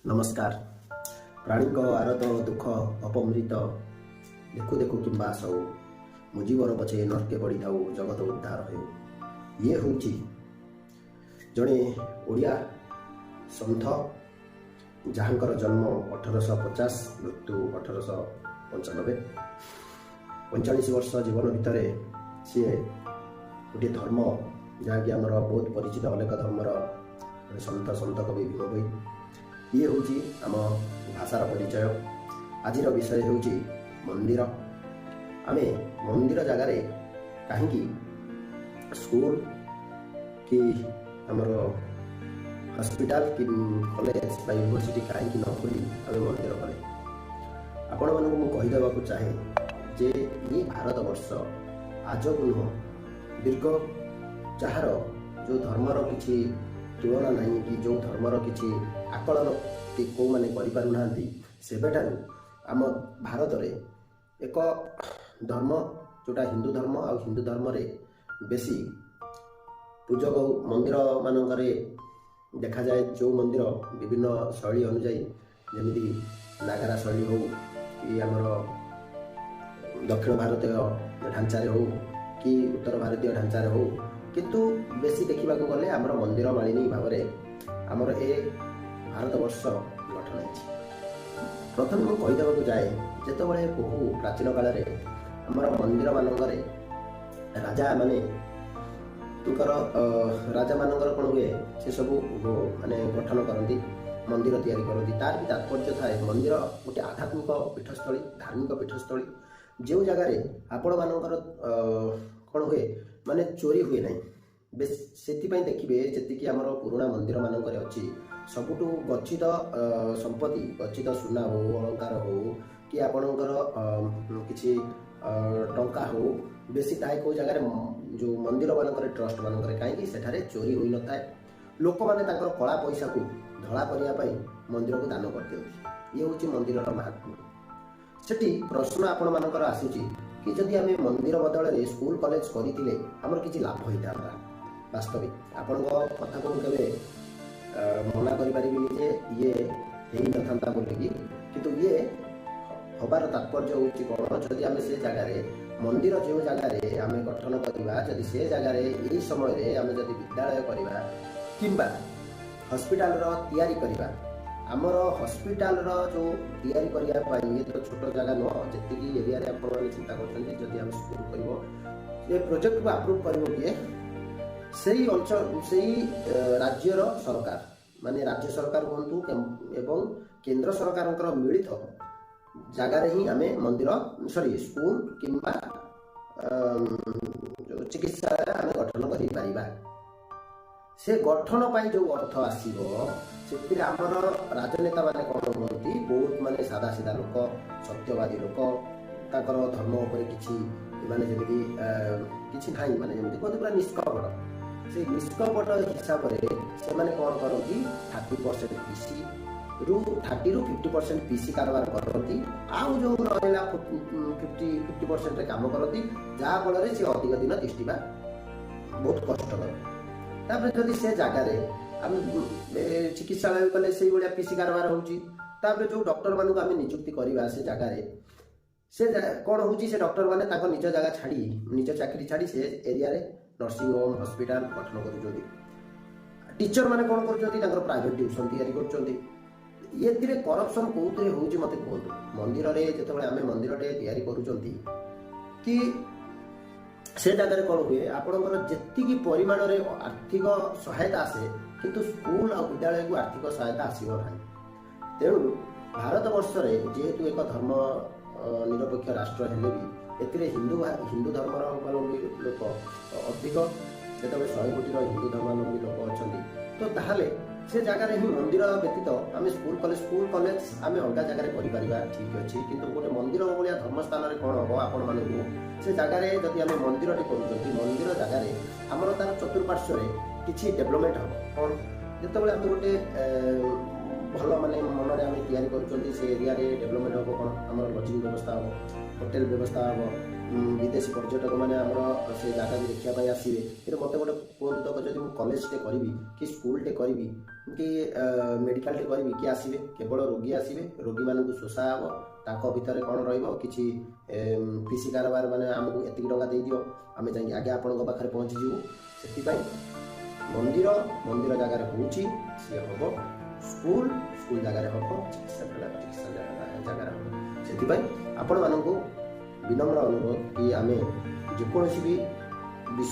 ନମସ୍କାର। ପ୍ରାଣୀଙ୍କ ଆରତ ଦୁଃଖ ଅପମୃତ ଦେଖୁ ଦେଖୁ କିମ୍ବା ସଉ, ମୁଁ ଜୀବନ ପଛେ ନର୍କେ ପଡ଼ିଥାଉ, ଜଗତ ଉଦ୍ଧାର ହେଉ। ଇଏ ହେଉଛି ଜଣେ ଓଡ଼ିଆ ସନ୍ଥ, ଯାହାଙ୍କର ଜନ୍ମ 1850, ମୃତ୍ୟୁ 1895। 45 ବର୍ଷ ଜୀବନ ଭିତରେ ସିଏ ଗୋଟିଏ ଧର୍ମ, ଯାହାକି ଆମର ବହୁତ ପରିଚିତ, ଅନେକ ଧର୍ମର ଜଣେ ସନ୍ଥ, ସନ୍ଥ କବି ଭୀମ ଭୋଇ। ଇଏ ହେଉଛି ଆମ ଭାଷାର ପରିଚୟ। ଆଜିର ବିଷୟ ହେଉଛି ମନ୍ଦିର। ଆମେ ମନ୍ଦିର ଜାଗାରେ କାହିଁକି ସ୍କୁଲ କି ଆମର ହସ୍ପିଟାଲ କି କଲେଜ ବା ୟୁନିଭର୍ସିଟି କାହିଁକି ନ ଖୋଲି ଆମେ ମନ୍ଦିର କଲେ? ଆପଣମାନଙ୍କୁ ମୁଁ କହିଦେବାକୁ ଚାହେଁ ଯେ ଇଏ ଭାରତବର୍ଷ ଆଜକୁ ନୁହଁ, ଦୀର୍ଘ ଯାହାର ଯେଉଁ ଧର୍ମର କିଛି ତୁଳନା ନାହିଁ କି ଯେଉଁ ଧର୍ମର କିଛି ଆକଳନ କି କେଉଁମାନେ କରିପାରୁନାହାନ୍ତି, ସେବେଠାରୁ ଆମ ଭାରତରେ ଏକ ଧର୍ମ, ଯେଉଁଟା ହିନ୍ଦୁ ଧର୍ମ। ଆଉ ହିନ୍ଦୁ ଧର୍ମରେ ବେଶୀ ପୂଜକ ମନ୍ଦିର ମାନଙ୍କରେ ଦେଖାଯାଏ, ଯେଉଁ ମନ୍ଦିର ବିଭିନ୍ନ ଶୈଳୀ ଅନୁଯାୟୀ, ଯେମିତି ନାଗରା ଶୈଳୀ ହେଉ କି ଆମର ଦକ୍ଷିଣ ଭାରତୀୟ ଢାଞ୍ଚାରେ ହେଉ କି ଉତ୍ତର ଭାରତୀୟ ଢାଞ୍ଚାରେ ହେଉ, କିନ୍ତୁ ବେଶୀ ଦେଖିବାକୁ ଗଲେ ଆମର ମନ୍ଦିର ମାଳିନୀ ଭାବରେ ଆମର ଏ ଭାରତବର୍ଷ ଗଠନ ହେଇଛି। ପ୍ରଥମେ ମୁଁ କହିଦେବାକୁ ଯାଏ, ଯେତେବେଳେ ବହୁ ପ୍ରାଚୀନ କାଳରେ ଆମର ମନ୍ଦିରମାନଙ୍କରେ ରାଜାମାନେ ଙ୍କର ରାଜାମାନଙ୍କର କ'ଣ ହୁଏ, ସେ ସବୁ ମାନେ ଗଠନ କରନ୍ତି, ମନ୍ଦିର ତିଆରି କରନ୍ତି। ତାର ବି ତାତ୍ପର୍ଯ୍ୟ ଥାଏ। ମନ୍ଦିର ଗୋଟେ ଆଧ୍ୟାତ୍ମିକ ପୀଠସ୍ଥଳୀ, ଧାର୍ମିକ ପୀଠସ୍ଥଳୀ, ଯେଉଁ ଜାଗାରେ ଆପଣମାନଙ୍କର କ'ଣ ହୁଏ, ମାନେ ଚୋରି ହୁଏ ନାହିଁ ବେଶ। ସେଥିପାଇଁ ଦେଖିବେ, ଯେତିକି ଆମର ପୁରୁଣା ମନ୍ଦିରମାନଙ୍କରେ ଅଛି, ସବୁଠୁ ଗଚ୍ଛିତ ସମ୍ପତ୍ତି, ଗଚ୍ଛିତ ସୁନା ହଉ, ଅଳଙ୍କାର ହଉ କି ଆପଣଙ୍କର କିଛି ଟଙ୍କା ହଉ, ବେଶୀ ଥାଏ କେଉଁ ଜାଗାରେ? ଯେଉଁ ମନ୍ଦିରମାନଙ୍କରେ, ଟ୍ରଷ୍ଟ ମାନଙ୍କରେ। କାହିଁକି? ସେଠାରେ ଚୋରି ହୋଇନଥାଏ। ଲୋକମାନେ ତାଙ୍କର କଳା ପଇସାକୁ ଧଳା କରିବା ପାଇଁ ମନ୍ଦିରକୁ ଦାନ କରିଦିଅନ୍ତି। ଇଏ ହେଉଛି ମନ୍ଦିରର ମାହାତ୍ମ୍ୟ। ସେଠି ପ୍ରଶ୍ନ ଆପଣମାନଙ୍କର ଆସୁଛି କି ଯଦି ଆମେ ମନ୍ଦିର ବଦଳରେ ସ୍କୁଲ କଲେଜ କରିଥିଲେ ଆମର କିଛି ଲାଭ ହେଇଥାନ୍ତା। ବାସ୍ତବିକ ଆପଣଙ୍କ କଥାକୁ ମୁଁ କେବେ ମନା କରିପାରିବିନି ଯେ ଇଏ ହେଇନଥାନ୍ତା ବୋଲିକି। କିନ୍ତୁ ଇଏ ହବାର ତାତ୍ପର୍ଯ୍ୟ ହେଉଛି କ'ଣ? ଯଦି ଆମେ ସେ ଜାଗାରେ ମନ୍ଦିର, ଯେଉଁ ଜାଗାରେ ଆମେ ଗଠନ କରିବା, ଯଦି ସେ ଜାଗାରେ ଏଇ ସମୟରେ ଆମେ ଯଦି ବିଦ୍ୟାଳୟ କରିବା କିମ୍ବା ହସ୍ପିଟାଲର ତିଆରି କରିବା, ଆମର ହସ୍ପିଟାଲର ଯେଉଁ ତିଆରି କରିବା ପାଇଁ ଇଏ ତ ଛୋଟ ଜାଗା ନୁହଁ, ଯେତିକି ଏରିଆରେ ଆପଣମାନେ ଚିନ୍ତା କରୁଛନ୍ତି। ଯଦି ଆମେ ସ୍କୁଲ କରିବ, ଏ ପ୍ରୋଜେକ୍ଟକୁ ଆପ୍ରୁଭ୍ କରିବ କିଏ? ସେଇ ଅଞ୍ଚଳ, ସେଇ ରାଜ୍ୟର ସରକାର, ମାନେ ରାଜ୍ୟ ସରକାର ହୁଅନ୍ତୁ ଏବଂ କେନ୍ଦ୍ର ସରକାରଙ୍କର ମିଳିତ ଜାଗାରେ ହିଁ ଆମେ ମନ୍ଦିର, ସରି, ସ୍କୁଲ କିମ୍ବା ଯୋଉ ଚିକିତ୍ସାଳୟ ଆମେ ଗଠନ କରିପାରିବା। ସେ ଗଠନ ପାଇଁ ଯୋଉ ଅର୍ଥ ଆସିବ, ସେଥିରେ ଆମର ରାଜନେତା ମାନେ କ'ଣ ହୁଅନ୍ତି, ବହୁତ ମାନେ ସାଦା ସିଧା ଲୋକ, ସତ୍ୟବାଦୀ ଲୋକ। ତାଙ୍କର ଧର୍ମ ଉପରେ କିଛି ମାନେ ଯେମିତି କିଛି ନାହିଁ, ମାନେ ଯେମିତି କୁହନ୍ତି ପୁରା ନିଷ୍କପଟ। ସେଇ ନିଷ୍କପଟ ହିସାବରେ ସେମାନେ କ'ଣ କରନ୍ତି? 30% ପିସି ରୁ, 30ରୁ 50% ପିସି କାରବାର କରନ୍ତି। ଆଉ ଯୋଉ ରହିଲା 50 50%ରେ କାମ କରନ୍ତି, ଯାହାଫଳରେ ସେ ଅଧିକ ଦିନ ତିଷ୍ଠିବା ବହୁତ କଷ୍ଟକର। ତାପରେ ଯଦି ସେ ଜାଗାରେ ଆମେ ଚିକିତ୍ସାଳୟ କଲେ, ସେଇଭଳିଆ ପିସି କାରବାର ହେଉଛି। ତାପରେ ଯୋଉ ଡକ୍ଟରମାନଙ୍କୁ ଆମେ ନିଯୁକ୍ତି କରିବା ସେ ଜାଗାରେ, ସେ କ'ଣ ହେଉଛି, ସେ ଡକ୍ଟରମାନେ ତାଙ୍କ ନିଜ ଜାଗା ଛାଡ଼ି, ନିଜ ଚାକିରି ଛାଡ଼ି ସେ ଏରିଆରେ ନର୍ସିଂ ହୋମ୍, ହସ୍ପିଟାଲ ଗଠନ କରୁଛନ୍ତି। ଟିଚର ମାନେ କ'ଣ କରୁଛନ୍ତି? ତାଙ୍କର ପ୍ରାଇଭେଟ ଟ୍ୟୁସନ ତିଆରି କରୁଛନ୍ତି। ଏଥିରେ କରପସନ କୋଉଥିରେ ହେଉଛି, ମୋତେ କୁହନ୍ତୁ। ମନ୍ଦିରରେ ଯେତେବେଳେ ଆମେ ମନ୍ଦିରଟେ ତିଆରି କରୁଛନ୍ତି କି ସେ ଜାଗାରେ କ'ଣ ହୁଏ, ଆପଣଙ୍କର ଯେତିକି ପରିମାଣରେ ଆର୍ଥିକ ସହାୟତା ଆସେ, କିନ୍ତୁ ସ୍କୁଲ ଆଉ ବିଦ୍ୟାଳୟକୁ ଆର୍ଥିକ ସହାୟତା ଆସିବ ନାହିଁ। ତେଣୁ ଭାରତବର୍ଷରେ ଯେହେତୁ ଏକ ଧର୍ମ ନିରପେକ୍ଷ ରାଷ୍ଟ୍ର ହେଲେ ବି ଏଥିରେ ହିନ୍ଦୁ ଧର୍ମର ଅବଲମ୍ବୀ ଲୋକ ଅଧିକ। ଯେତେବେଳେ 100 କୋଟିର ହିନ୍ଦୁ ଧର୍ମାବଲମ୍ବୀ ଲୋକ ଅଛନ୍ତି, ତ ତାହେଲେ ସେ ଜାଗାରେ ହିଁ ମନ୍ଦିର ବ୍ୟତୀତ ଆମେ ସ୍କୁଲ କଲେଜ ଆମେ ଅଲଗା ଜାଗାରେ କରିପାରିବା, ଠିକ୍ ଅଛି। କିନ୍ତୁ ଗୋଟେ ମନ୍ଦିର ଭଳିଆ ଧର୍ମସ୍ଥାନରେ କ'ଣ ହବ ଆପଣମାନଙ୍କୁ? ସେ ଜାଗାରେ ଯଦି ଆମେ ମନ୍ଦିରଟି କରୁଛନ୍ତି, ମନ୍ଦିର ଜାଗାରେ ଆମର ତାର ଚତୁଃପାର୍ଶ୍ୱରେ କିଛି ଡେଭଲପମେଣ୍ଟ ହବ କ'ଣ? ଯେତେବେଳେ ଆମେ ଗୋଟେ ଭଲ ମାନେ ମନରେ ଆମେ ତିଆରି ତିଆରି କରୁଛନ୍ତି, ସେ ଏରିଆରେ ଡେଭଲପମେଣ୍ଟ ହେବ କ'ଣ? ଆମର ଲଜିଂ ବ୍ୟବସ୍ଥା ହେବ, ହୋଟେଲ ବ୍ୟବସ୍ଥା ହେବ, ବିଦେଶୀ ପର୍ଯ୍ୟଟକମାନେ ଆମର ସେ ଜାଗାକୁ ଦେଖିବା ପାଇଁ ଆସିବେ। କିନ୍ତୁ ମୋତେ ଗୋଟେ କୁହନ୍ତୁ ତ, ଯଦି ମୁଁ କଲେଜଟେ କରିବି କି ସ୍କୁଲଟେ କରିବି କି ମେଡ଼ିକାଲଟେ କରିବି, କିଏ ଆସିବେ? କେବଳ ରୋଗୀ ଆସିବେ। ରୋଗୀମାନଙ୍କୁ ଶୋଷା ହେବ। ତାଙ୍କ ଭିତରେ କ'ଣ ରହିବ? କିଛି ପିସି କାରବାର, ମାନେ ଆମକୁ ଏତିକି ଟଙ୍କା ଦେଇଦିଅ, ଆମେ ଯାଇକି ଆଗେ ଆପଣଙ୍କ ପାଖରେ ପହଞ୍ଚିଯିବୁ। ସେଥିପାଇଁ ମନ୍ଦିର ମନ୍ଦିର ଜାଗାରେ ହେଉଛି, ସିଏ ହେବ। ସ୍କୁଲ ସ୍କୁଲ ଜାଗାରେ ହେବ, ଚିକିତ୍ସା ଚିକିତ୍ସା ଜାଗାରେ ହେବ। ସେଥିପାଇଁ ଆପଣମାନଙ୍କୁ ବିନମ୍ର ଅନୁରୋଧ କି ଆମେ ଯେକୌଣସି ବି